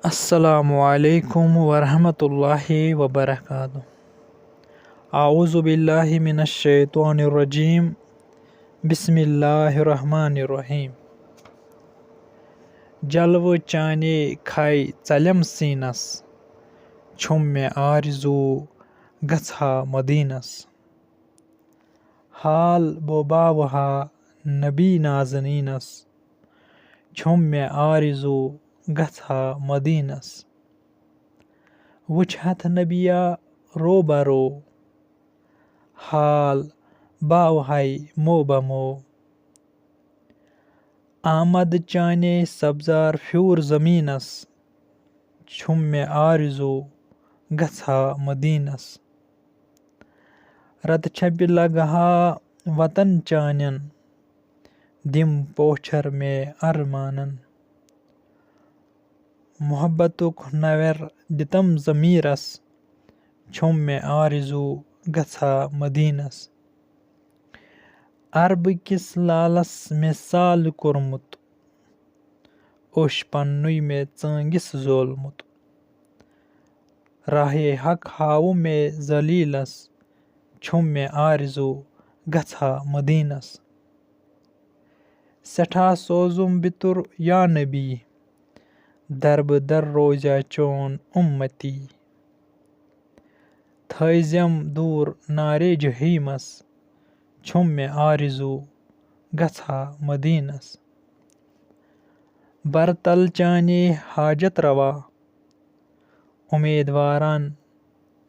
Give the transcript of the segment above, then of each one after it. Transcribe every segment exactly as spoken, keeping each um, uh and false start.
السلام علیکم ورحمۃ اللہ وبرکاتہ۔ اعوذ باللہ من الشیطان الرجیم۔ بسم اللہ الرحمن الرحیم۔ جلوٕ چانے کھے ژلم سیٖنس، چھُم مےٚ آرزوٗ گژھا مدیٖنس۔ حال بوباوہا نبی نازنیٖنس، چھُم مےٚ آرزوٗ گژھا مدیٖنس۔ وٕچھتھ نبیا روبرو، حال باوہے مو بمو۔ آمد چانے سبزار پھیوٗر زمینس، چھُم مےٚ آرزوٗ گژھا مدیٖنس۔ رتہٕ چھپہِ لگہا وطن چانٮ۪ن، دِم پوچھر مےٚ ارمانن۔ محبتُک نویر دِتم ضمیرس، چھُم مےٚ آرزوٗ گژھا مدیٖنس۔ عربہٕ کِس لالس مےٚ سالہٕ کوٚرمُت، اوٚش پننُے مےٚ ژٲنٛگِس زولمُت۔ راہے حق ہاوٕ مےٚ ذلیٖلس، چھُم مےٚ آرزوٗ گژھا مدیٖنس۔ سٮ۪ٹھاہ سوزُم بِتُر یا نبی، دربہٕ در روزیا چون اُمتی۔ تھٲیزٮ۪م دوٗر نارے جحیٖمس، چھُم مےٚ آرزوٗ گژھا مدیٖنس۔ برتل چانے حاجت روا، اُمیدواران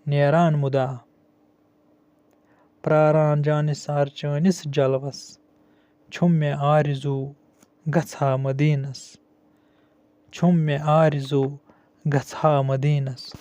نیران مُدا۔ پراران جانثار چٲنِس جلوس، چھُم مےٚ آرزوٗ گژھا مدیٖنس۔ چھُم مےٚ آرزوٗ گژھا مدیٖنس۔